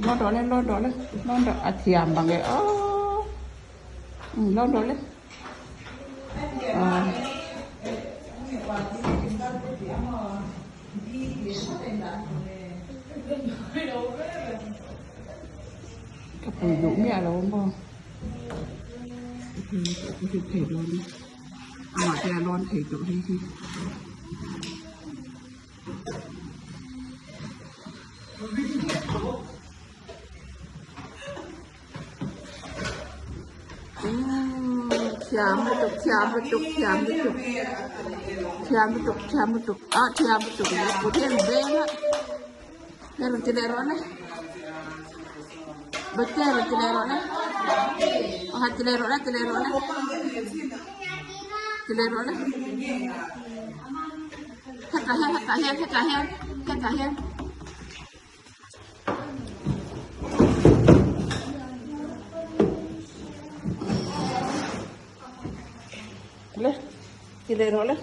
Lawn rawh le lawn rawh le lawn rawh a thiam bang e aww umm lawn rawh le aw. Ka pui duh miah lo maw ka hrilh thei dawn a amah te a lawn thei tawh hei hi. Thiam lutuk thiam lutuk thiam lutuk thiam lutuk thiam lutuk ah thiam lutuk kut hi an veng a hei rawn ti leh rawh le bawihte rawn ti leh rawh le aw han ti leh rawh le ti leh rawh le ti leh rawh le. Hetah hian hetah hian hetah hian hetah hian. Le ti leh rawh le.